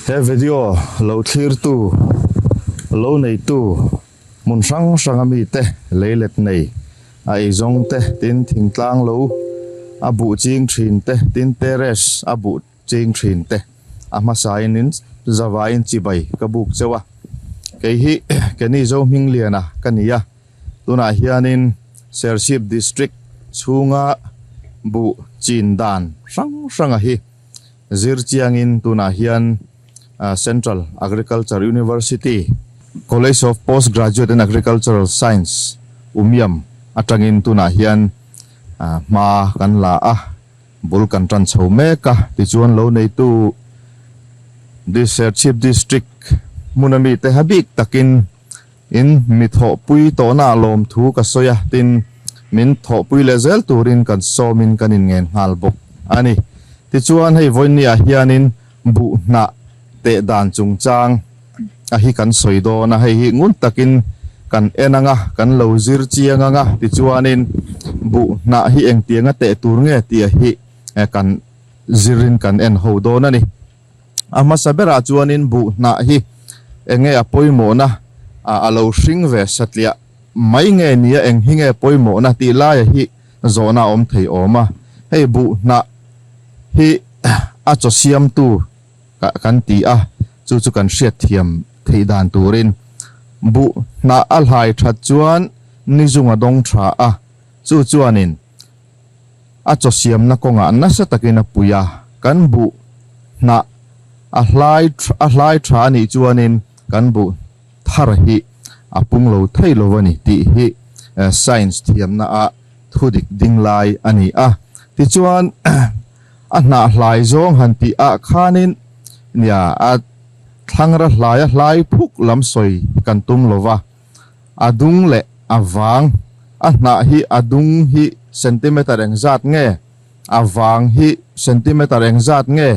He video lo thlirtu, lo neitu hmun hrang hranga mite leilet nei a eizawng te, tin thingtlang lo a buh ching thin te, tin terrace a buh ching thin te a hmasain in zavaiin chibai ka buk cheu a. Kei hi Kenny Zohmingliana ka ni a. Tunah hianin Serchhip District chhunga buh chin dan hrang hranga hi zir chiangin tunah hian Central Agriculture University, College of Post Graduate and Agricultural Science, Umiam atangin tunah hian hma kan la a, bul kan tan chho mek a. Tichuan lo neitu Serchhip District hmuna mite ha bik takin In mi thawhpui tawhna ah lawmthu ka sawi a, tin, min thawhpui leh zel turin kan sawmin kan inngen nghal bawk a ni. Tichuan, hei vawiinni ah hianin buh hnah teh dan chungchang a hi kan sawi dawn a, hei hi ngun takin kan en ang a, kan lo zir chiang ang a, tichuanin buh hnah hi engtianga teh tur nge tih a hi kan zirin kan en ho dawn a ni. A hmasa berah chuanin buh hnah hi eng nge a pawimawhna a lo hring ve satliah mai nge nia eng hi nge pawimawhna tih laia hi zawhna a awm thei awm a. Hei buh hnah hi a chaw siamtu kan ti a, chu chu kan hriatthiam theih dan turin buh hnah a hlai that chuan nizung a dawng tha a, chu chuanin A chaw siamna kawngah nasa takin a pui a, kan buh hnah a hlai a hlai tha a nih chuanin kan buh thar hi a pung lo thei lo a ni tih hi science thiamna a thudik ding lai a ni a. Tichuan a hnah hlai zawng han tih ah khanin nia a thlangra hlai a hlai phuk lam sawi kan tum lo va. A dung leh a vang, A hnah hi a dung hi centimeter engzat nge? A vang hi centimeter engzat nge?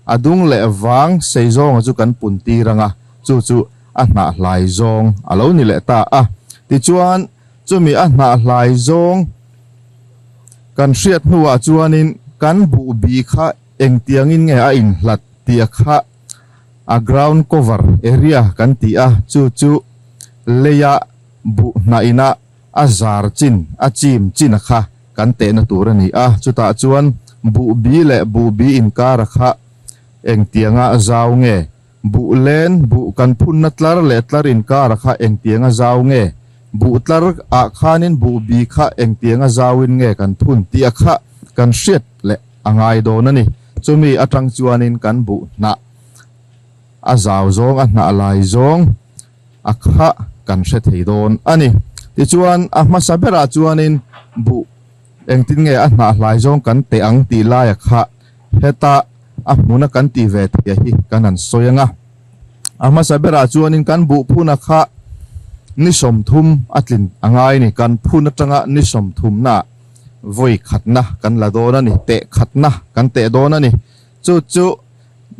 A dung leh vang sei zawnga chu kan pun tir ang a, chu chu a hnah hlai zawng a lo ni leh ta a. Tichuan, chumi a hnah hlai zawng kan hriat hnuah chuanin kan buh bi kha engtiangin nge a inhlat tih a kha A ground cover area kan ti a, chu chu leia buh hnah ina a zar chin, a chim chin a kha kan tehna tur a ni a. Chutah chuan buh bi leh buh bi inkar a kha engtianga zau nge? Buh len, buh kan phunna tlar leh tlar inkar a kha engtianga zau nge? Buh tlar ah khanin buh bi kha engtianga zauin nge kan phun tih a kha kan hriat leh a ngai dawn a ni. Chumi atang chuanin kan buh hnah a zau zawng, a hnah lai zawng a kha kan hre thei dawn a ni. Tichuan a hmasa berah chuanin buh engtin nge a hnah hlai zawng kan teh ang tih laia kha heta a hmuna kan tih ve theih hi kan han sawi ang a. A hmasa berah chuanin kan buh phuna kha ni 30 a tlin a ngai a ni. Kan phun atanga ni 30 naah Vawi khatna kan la dawn a ni, teh khatna kan teh dawn a ni. Chu chu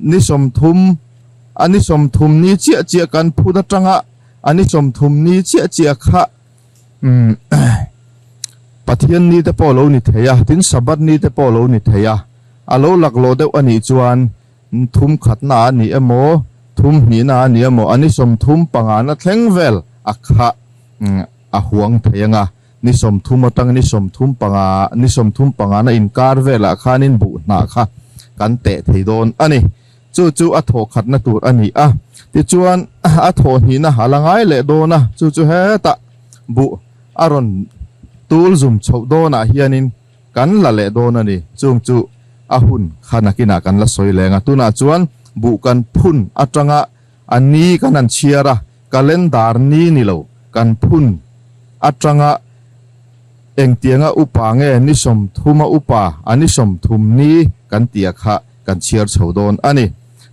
ni 30, a ni 30 ni chiah chiah kan phut atanga a ni 30 ni chiah chiah kha umm Pathian ni te pawh a lo ni thei a, tin Sabbath ni te pawh a lo ni thei a. A lo laklawh deuh a nih chuan thum khatna a ni emaw, thum hnihna a ni emaw, a ni 30 pangana thleng vel a kha a huang thei ang a. Ni 30 atang ni 35, ni 35 na inkar velah khanin buh hnah kha kan teh thei dawn a ni. Chu chu a thawh khatna tur a ni a. Tichuan a thawh hnihna a la ngai leh dawn a, chu chu hetah buh a rawn tul zum chhoh dawnah hianin kan la leh dawn a ni. Chung chu a hun kha nakinah kan la sawi leng a. Tunah chuan buh kan phun atanga a ni kan han chhiar a, Calendar ni ni lo, kan phun atanga engtianga upa nge ni 30 a upa a ni 30 ni kan tia kha kan chhiar chho dawn a ni.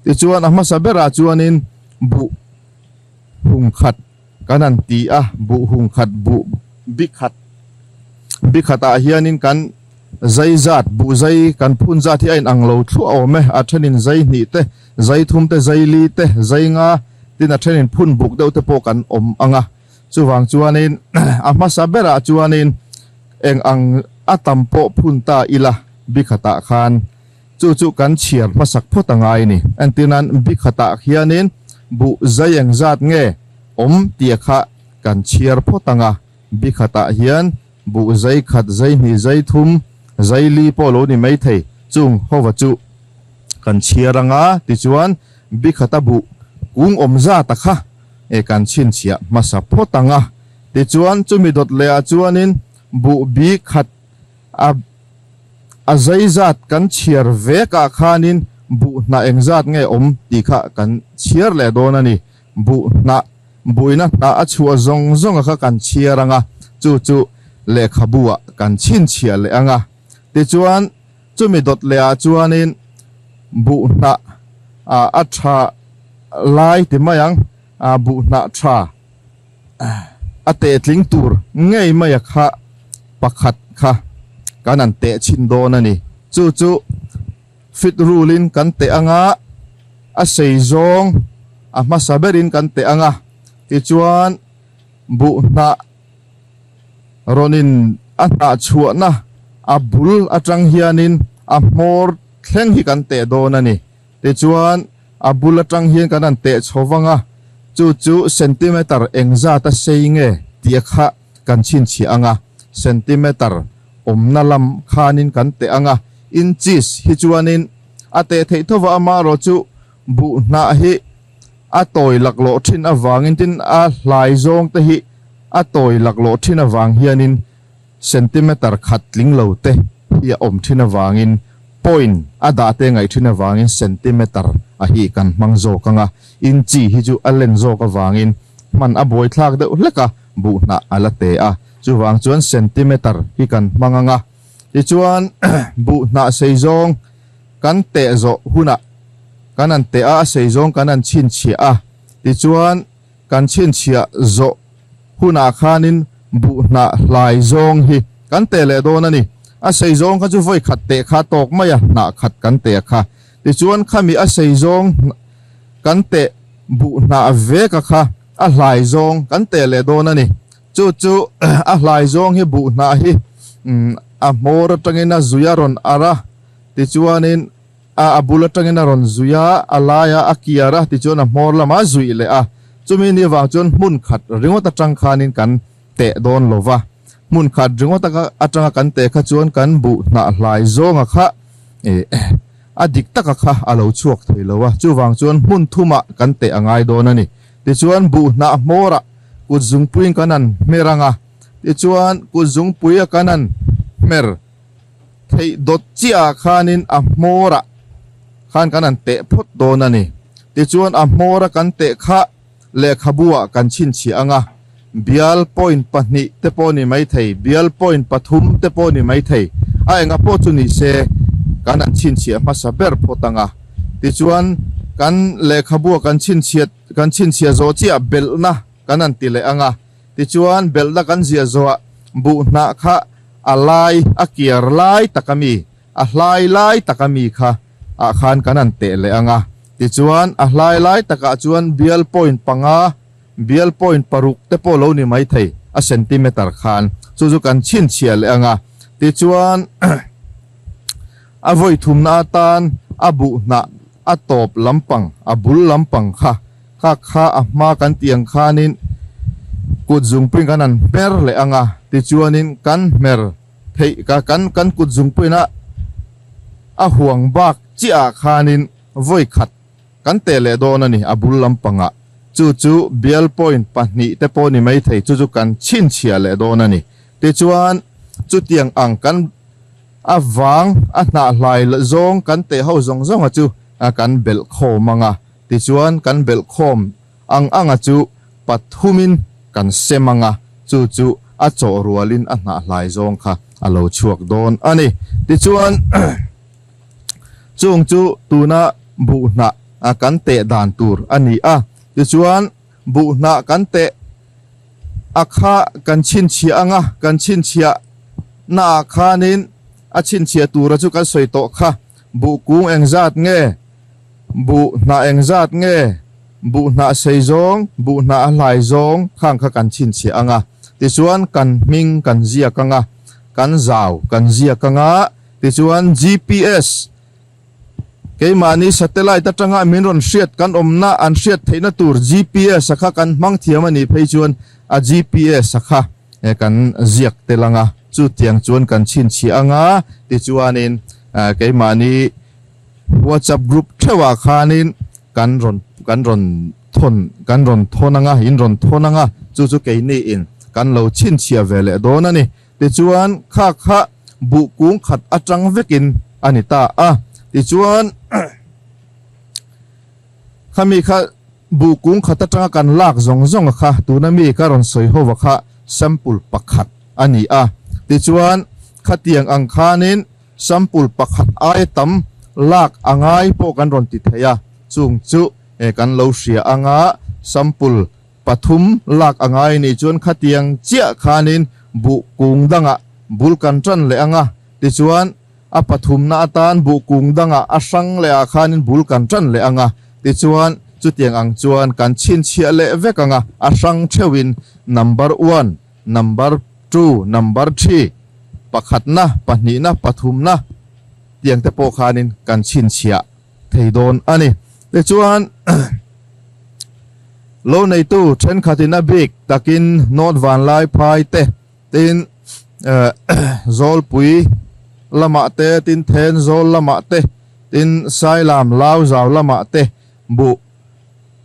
Tichuan a hmasa berah chuanin buh hung khat kan han ti a, buh hung khat buh bi khat bi khatah hianin kan zai zat buh zai kan phun zat hi a inang lo thluah awm e, a thenin zai hnih te Zai thum te, zai li te, zai nga tin a thenin phun buk deuh te pawh kan awm ang a. Chuvang chuanin a hmasa berah chuanin eng ang a tam pawh phun ta ila bikhatah khan Chu chu kan chhiar hmasak phawt a ngai a ni. Entirnan bi khatah khianin buh zai engzat nge awm tia kha kan chhiar phawt ang a. Bi khatah hian buh zai khat, zai hnih, zai thum, zai li pawh lo ni mai thei. Chung hova chu kan chhiar ang a, tichuan bi khata buh kung awm zata kha e kan chhinchhiah hmasa phawt ang a. Tichuan chumi dawt leh ah chuanin buh bi khat a a zai zat kan chhiar vek ah khanin buh hnah engzat nge awm tih kha kan chhiar leh dawn a ni. Buh hnah, buhina hnah a chhuah zawng zawng a kha kan chhiar ang a, chu chu lehkhabu ah kan chhinchhiah leh ang a. Tichuan chumi dawt leh ah chuanin buh hnah a tha lai ti mai ang, buh hnah tha a tehtling tur ngei mai a kha pakhat kha kan han teh chhin dawn a ni. Chu chu fit rule in kan teh ang a, a sei zawng a hmasa berin kan teh ang a, tichuan buh hnah rawn in a hnah chhuahna a bul atang hianin a hmawr thleng hi kan teh dawn a ni. Tichuan a bul atang hian kan han teh chho vang a, chu chu centimeter engzat a sei nge tih a kha kan chhinchhiah ang a, centimeter awmna lam khanin kan teh ang a, inches hi chuanin a teh theih tho va, amaherawh chu buh hnah hi a tawi laklawh thin avangin tin a hlai zawng te hi a tawi laklawh thin avang hianin Centimeter khat tling lo te hi a awm thin avangin point a dah te ngaih thin avangin centimeter a hi kan hmang zawk ang a, inchi hi chu a len zawk avangin hman a buaithlak deuh hlek a, buh hnah a la te a, chuvang chuan centimeter hi kan hmang ang a. Tichuan buh hnah sei zawng kan teh zawh hunah kan han teh a, a sei zawng kan han chhinchhiah a, tichuan kan chhinchhiah zawh hunah khanin buh hnah hlai zawng hi kan teh leh dawn a ni. A sei zawng kha chu vawi khat teh kha tawk mai a, hnah khat kan teh a kha. Tichuan khami a sei zawng kan teh buh hnah vek a kha a hlai zawng kan teh leh dawn a ni. Chu chu a hlai zawng hi buh hnah hi a hmawr atangin a zui a rawn arh a, tichuanin A a bul atangin a rawn zui a, a laia a kiar a, tichuan a hmawr lamah a zuih leh a. Chumi ni avang chuan hmun khat ringawt atang khanin kan teh dawn lo va. Hmun khat ringawt atanga kan teh kha chuan kan buh hnah hlai zawnga kha eh a dik taka kha a lo chhuak thei lo a. Chuvang chuan hmun thumah kan teh a ngai dawn a ni. Tichuan buh hnah hmawrah kut zungpuiin kan han hmer ang a, tichuan kut zungpuia kan han hmer Theih dawt chiah ah khanin a hmawrah khan kan han teh phawt dawn a ni. Tichuan a hmawra kan teh kha lehkhabu ah kan chhinchhiah ang a, bial point pahnih te pawh ni mai thei, bial point pathum te pawh ni mai thei, a enga pawh chu ni se kan han chhinchhiah hmasa ber phawt ang a. Tichuan kan lehkhabu ah kan chhinchhiah kan chhinchhiah zawh chiah belhna kan han ti leh ang a. Tichuan belhna kan ziah zawhah buh hnah kha a lai, a kiar lai tak a mi, a hlai lai tak a mi kha ah khan kan han teh leh ang a. Tichuan a hlai lai takah chuan bial point panga, bial point paruk te pawh lo ni mai thei a centimeter khan chu chu kan chhinchhiah leh ang a. Tichuan a vawi thumna atan a buh hnah a tawp lampang, a bul lampang kha Kha kha a hma kan tih ang khanin kut zungpuiin kan han hmer leh ang a, tichuanin kan hmer theih ka kan kan kut zungpuiin a a huang bak chiah ah khanin vawi khat kan teh leh dawn a ni a bul lampangah. Chu chu bial point pahnih te pawh ni mai thei chu chu kan chhinchhiah leh dawn a ni. Tichuan chutiang ang kan a vang a hnah hlai zawng kan teh ho zawng zawng a chu kan belh khawm ang a. Tichuan kan belh khawm ang anga chu pathumin kan sem anga, chu chu a chawh rualin a hnah hlai zawng kha a lo chhuak dawn a ni. Tichuan chung chu tuna buh hnah kan teh dan tur a ni a. Tichuan buh hnah kan teh a kha kan chhinchhiah anga, kan chhinchhiah naah khanin a chhinchhiah tura chu kan sawi tawh kha buh kung engzat nge? Buh hnah engzat nge? Buh hnah sei zawng, buh hnah a hlai zawng khang kha kan chhinchhiah ang a. Tichuan kan hming kan ziak ang a, kan zau kan ziak ang a. Tichuan GPS Keimahni satellite atanga min rawn hriat kan awmna an hriat theihna tur GPS a kha kan hmang thiam a nih phei chuan a GPS a kha kan ziak tel anga chutiang chuan kan chhinchhiah anga tichuanin keimahni WhatsApp group theuhah khanin kan rawn kan rawn thawn kan rawn thawn anga in rawn thawn anga chu chu keini in kan lo chhinchhiah ve leh dawn a ni. Tichuan kha kha buh kung khat atang vekin a ni ta a. Tichuan khami kha buh kung khat atanga kan lak zawng zawng a kha tuna mi ka rawn sawi ho a kha sample pakhat a ni a. Tichuan khatiang ang khanin sample pakhat aia tam lak a ngai pawh kan rawn ti thei a. Chung chu kan lo hria anga sample Pathum lak a ngai nih chuan khatiang chiah khanin buh kung dangah bul kan tan leh ang a, tichuan a pathumna atan buh kung dangah a hrang leh ah khanin bul kan tan leh ang a, tichuan chutiang ang chuan kan chhinchhiah leh vek ang a, a hrang theuhin number one, number two, number three, pakhatna, pahnihna, pathumna tiang te pawh khanin kan chhinchhiah thei dawn a ni. Tichuan lo neitu thenkhatin a bik takin North Vanlai phai te tin Zawlpui lamah te tin Thenzawl lamah te tin Sailam Lauzau lamah te buh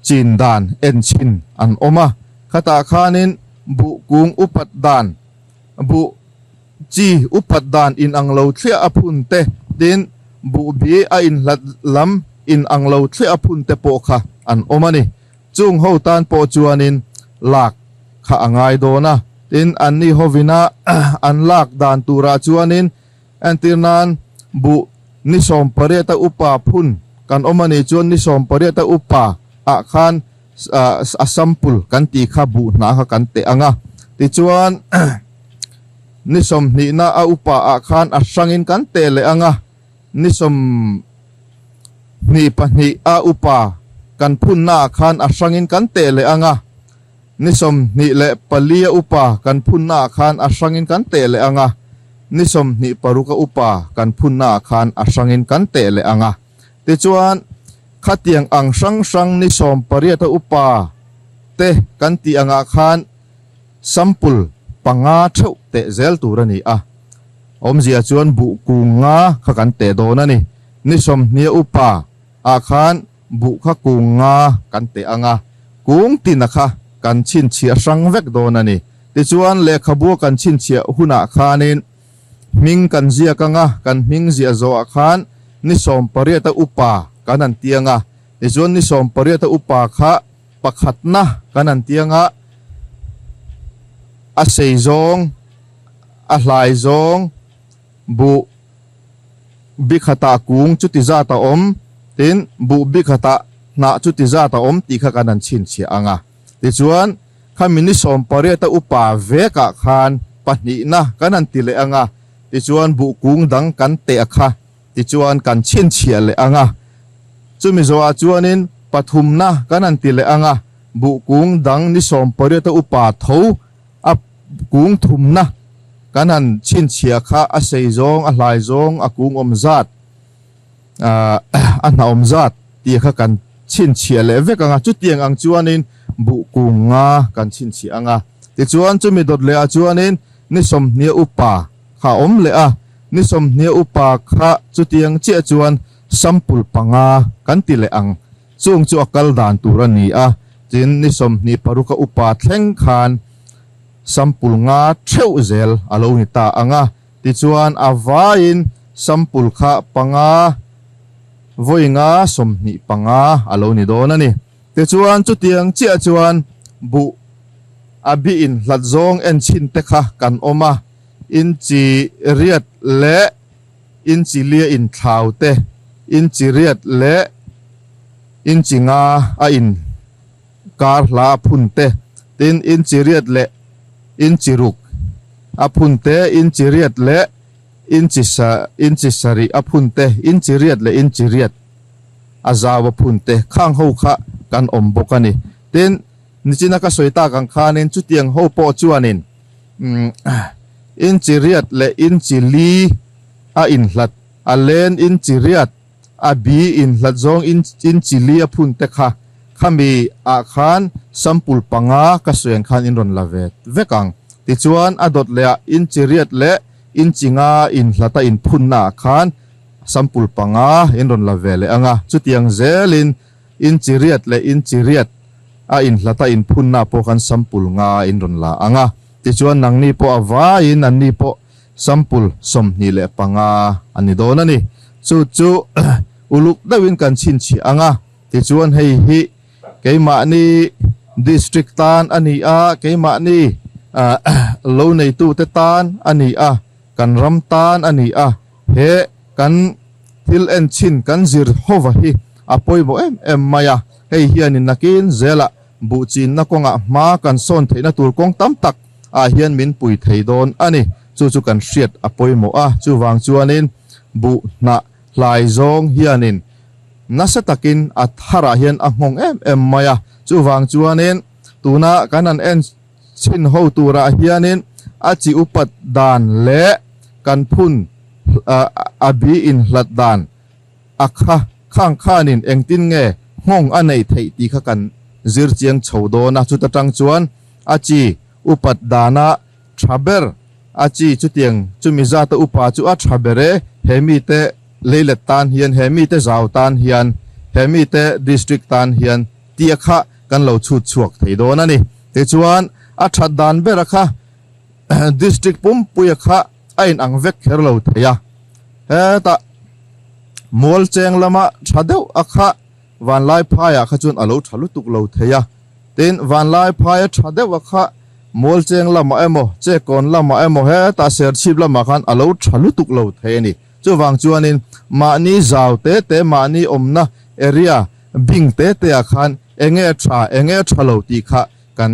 chin dan en chhin an awm a. Khatah khanin buh kung upat dan buh Chi upat dan inang lo thliah a phun te, tin buhbi a inhlat lam inang lo thliah a phun te pawh kha an awm a ni. Chung ho tan pawh chuanin lak kha a ngai dawn a, tin anni hovina an lak dan turah chuanin entir nan buh ni 18 a upa phun kan awm a nih chuan ni 18 a upa ah khan a sample kan tih kha buh hna kha kan teh ang a, tichuan Ni sawmhnihna a upa ah khan a hrangin kan teh leh ang a, ni 22 a upa kan phunna ah khan a hrangin kan teh leh ang a, ni 24 a upa kan phunna ah khan a hrangin kan teh leh ang a, ni 26 a upa kan phunna ah khan a hrangin kan teh leh ang a. Tichuan, khatiang ang hrang hrang ni 18 a upa te kan tih angah khan, Sample panga theuh teh zel tur a ni a, awmzia chuan buh kung nga kha kan teh dawn a ni. Ni sawmhnia upa ah khan buh kha kung nga kan teh ang a, kung tina kha kan chhinchhiah hrang vek dawn a ni. Tichuan lehkhabua kan chhinchhiah hunah khanin hming kan ziak ang a, kan hming ziah zawhah khan ni 18 a upa kan han ti ang a, tichuan ni 18 a upa kha Pakhatna kan han ti anga a sei zawng, a hlai zawng, buh bi khatah kung chuti zat a awm, tin buh bi khatah hnah chuti zat a awm tih kha kan han chhinchhiah ang a. Tichuan, khami ni 18 a upa vekah khan pahnihna kan han ti leh ang a, tichuan buh kung dang kan teh a kha. Tichuan kan chhinchhiah leh ang a, chumi zawhah chuanin pathumna kan han ti leh ang a, buh kung dang ni 18 a upa tho a kung thumna kan han chhinchhiah kha a sei zawng, a hlai zawng, a kung awm zat, a hna awm zat tih kha kan chhinchhiah leh vek ang a, chutiang ang chuanin buh kung nga kan chhinchhiah ang a. Tichuan chumi dawt lehah chuanin ni 20 a upa kha a awm leh a, ni 20 upa kha chutiang chiah chuan sample panga kan ti leh ang, chung chu a kal dan tur a ni a, tin ni 26 a upa thleng khan sample nga theuh zel a lo ni ta ang a, tichuan a vaiin sample kha panga vawi nga 25 a lo ni dawn a ni. Tichuan chutiang chiah chuan buh a bi inhlat zawng en chhin te kha kan awm a, inchi riat leh inchi lia inthlau te, inchi riat leh inchi nga a in kar hla a phun te, tin inchi riat leh inchi ruk a phun te, inchi riat leh inchi sa inchi sarih a phun te, inchi riat leh inchi riat a zau a phun te, khang ho kha kan awm bawk a ni. Tin, nichina ka sawi tak ang khanin chutiang ho pawh chuanin inchi riat leh inchi li a inhlat, a len inchi riat, A bi inhlat zawng inch li a phun te kha khami ah khan sample panga ka sawi ang khan in rawn la ve vek ang. Tichuan a dawt leh ah inch riat leh inch nga inhlat a inphunna ah khan sample panga in rawn la ve leh ang a. Chutiang zelin inch riat leh inch riat a inhlat a inphunna pawh khan sample nga in rawn la ang a. Tichuan nangni pawh a vaiin anni pawh Sample 25 a ni dawn a ni. Chu chu uluk deuhin kan chhinchhiah ang a, tichuan hei hi keimahni District tan a ni a, keimahni lo neitute tan a ni a, kan ram tan a ni a, he kan thil enchhin kan zir hova hi a pawimawh em em mai a, hei hianin nakin zelah buhchinna kawngah hma kan sawn theihna tur kawng tam tak ah hian min pui thei dawn a ni. Chu chu kan hriat a pawimawh a, chuvang chuanin buh hnah hlai zawng hianin nasa takin a tharah hian a nghawng em em mai a, chuvang chuanin tuna kan han en chhin ho turah hianin a chi upat dan leh kan phun a bi inhlat dan a kha khang khanin engtin nge nghawng a neih theih tih kha kan zir chiang chho dawn a, chuta tang chuan a chi upat dana tha ber a chi chutiang chumi zata upa chu a tha ber e, he mite leilet tan hian, he mite zau tan hian, he mite district tan hian tia kha kan lo chhut chhuak thei dawn a ni. Tichuan a that dan bera kha district pumpuia kha a inang vek kher lo thei a, hetah mual cheng lama tha deuh a kha vanlai phaiah kha chuan a lo tha lutuk lo thei a, tin vanlai phaia tha deuh a kha mual cheng lamah emaw chekawn lamah emaw hetah serchhip lamah khan a lo tha lutuk lo thei a ni. Chuvang chuanin mahni zau te te mahni awmna area bing te te ah khan enge tha enge tha lo tih kha kan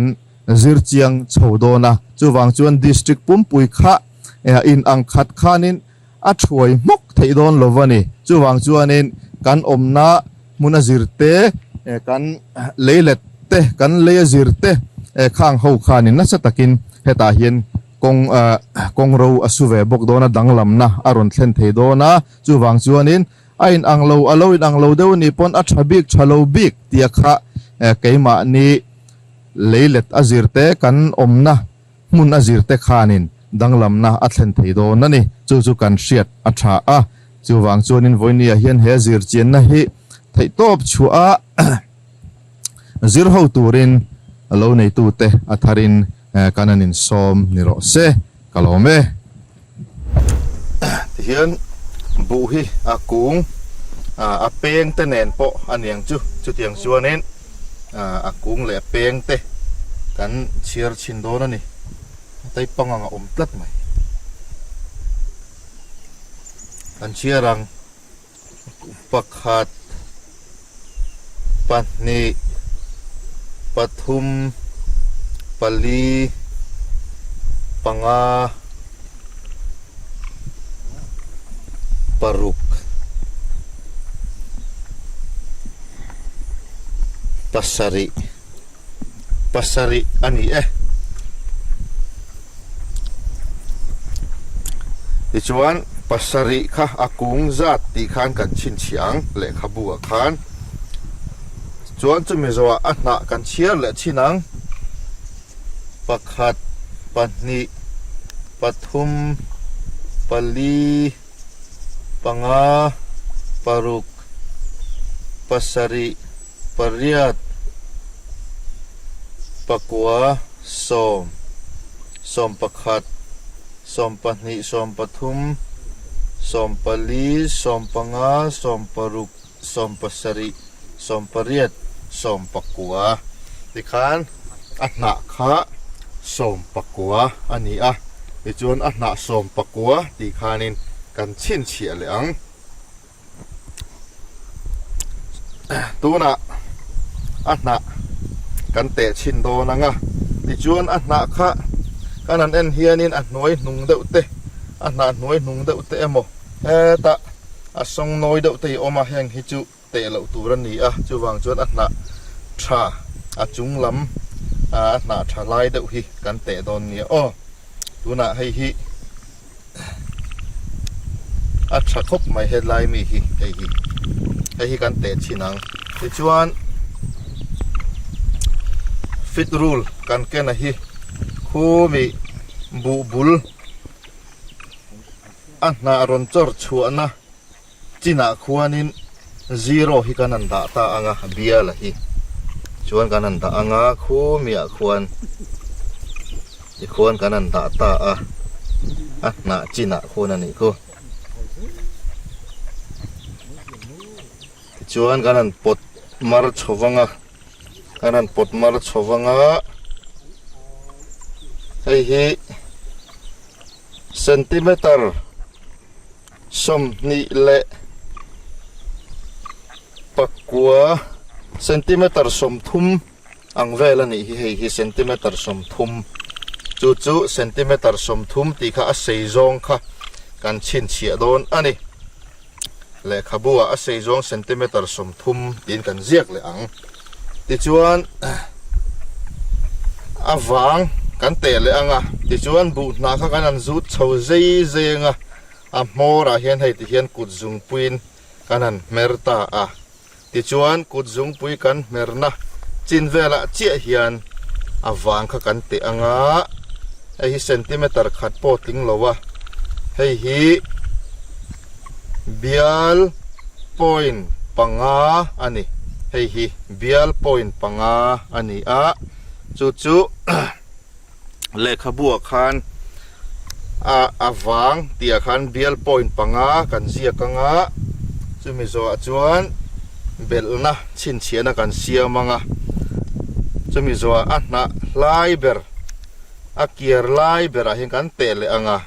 zir chiang chho dawn a, chuvang chuan district pumpui kha in ang khat khanin a thuai hmawk theih dawn lo a ni. Chuvang chuanin kan awmna hmun a zir te, kan leilet te, kan lei a zir te khang ho khanin nasa takin hetah hian kawng kawng ro a su ve bawk dawn a, danglamna a rawn thlen thei dawn a, chuvang chuanin A in ang lo, a lo in ang lo deuh anih pawn a tha bik tha lo bik tia kha keimahni leilet a zir te kan awmna hmun a zir te khanin danglamna a thlen thei dawn a ni. Chu chu kan hriat a tha a, chuvang chuanin vawinia hian he zirchianna hi theihtawp chhuah a zir ho turin lo neitute a tharin kan an insawm ni rawh se, ka lawm e. Tihian buh hi a kung a peng te nen pawh a niang chu chutiang chuanin a kung leh a peng te kan chhiar chhin dawn a ni a taipang ang a awm tlat mai kan chhiar ang. Pakhat, pahnih, pathum, pali, panga, paruk, pasarih, pasarih a ni e. Tichuan pasarih kha a kung zat tih khan kan chhinchhiah ang lehkhabu ah khan chuan chumi zawhah a hnah kan chhiar leh chhin ang pakhat pahnih pathum pali panga paruk pasarih pariat pakua sawm sawmpakhat sawmpahnih sawmpathum sawmpali sawmpanga sawmparuk sawmpasarih sawmpariat sawmpakua tikhan a hnah kha sawmpakua a ni a tichuan a hnah sawmpakua tih khanin kan chhinchhiah leh ang. Tunah a hnah kan teh chhin dawn ang a, tichuan a hnah kha kan han en hianin a hnuai hnung deuh te, a hnah hnuai hnung deuh te emaw hetah a sawng nawi deuh te hi a awm a, heng hi chu teh loh tur a ni a, chuvang chuan a hnah tha a chung lam a hnah tha lai deuh hi kan teh dawn nia aw, tunah hei hi. A tha khawp mai helai mi hi hei hi hei hi kan teh chhin ang tichuan fit rule kan ken a hi khumi buh bul a hnah rawn chawr chhuahna chinah khuanin zero hi kan han dah ta ang a bial a hi chuan kan han dah ang a khumiah khuan tikhuan kan han dah ta a a hnah chinah khuan a nih khu tichuan kan han pawt mar chho vang a kan han pawt mar chho vang a hei hi centimeter. 29 centimeter 30 ang vel a nih hi hei hi centimeter 30 chu chu centimeter 30 tih kha a sei zawng kha kan chhinchhiah dawn a ni lehkhabu ah a sei zawng centimeter 30 tiin kan ziak leh ang tichuan a vang kan teh leh ang a tichuan buh hnah kha kan han zut chho zei zei ang a. A hmawrah hian hei ti hian kut zungpuiin kan han hmer ta a, tichuan kut zungpui kan hmerna chin velah chiah hian a vang kha kan teh ang a, hei hi centimeter khat pawh tling lo a, hei hi bial point panga a ni, hei hi bial point panga a ni a, chu chu. Lehkhabuah khan a a vang tihah khan bial point panga kan ziak ang a, chumi zawhah chuan belhna chhinchhiahna kan siam ang a, chumi zawhah a hnah hlai ber a kiar lai berah hian kan teh leh ang a,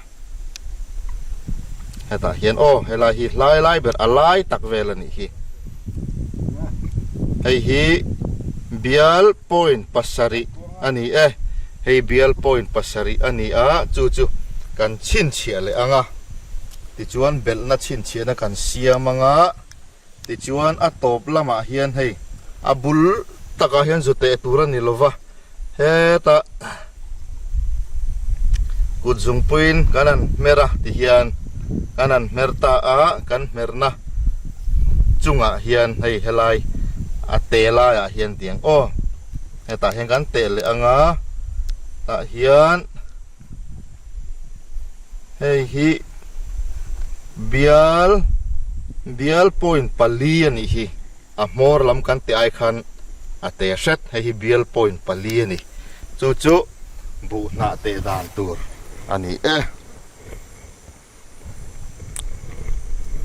hetah hian aw helai hi hlai lai ber a lai tak vel a nih hi, hei hi bial point pasarih a ni e, hei bial point pasarih a ni a, chu chu kan chhinchhiah leh ang a, tichuan belhna chhinchhiahna kan siam ang a, tichuan a tawp lamah hian hei a bul takah hian zu teh tur a ni lo va, hetah kut zungpuiin kan han hmer a tihian kan han hmer ta a, kan hmerna chungah hian hei helai a te laiah hian tiang aw. Hetah hian kan teh leh ang a, tah hian hei hi bial bial point pali a nih hi a hmawr lam kan teh ai khan a te hret hei hi bial point pali a ni chu chu buh hnah teh dan tur a ni e.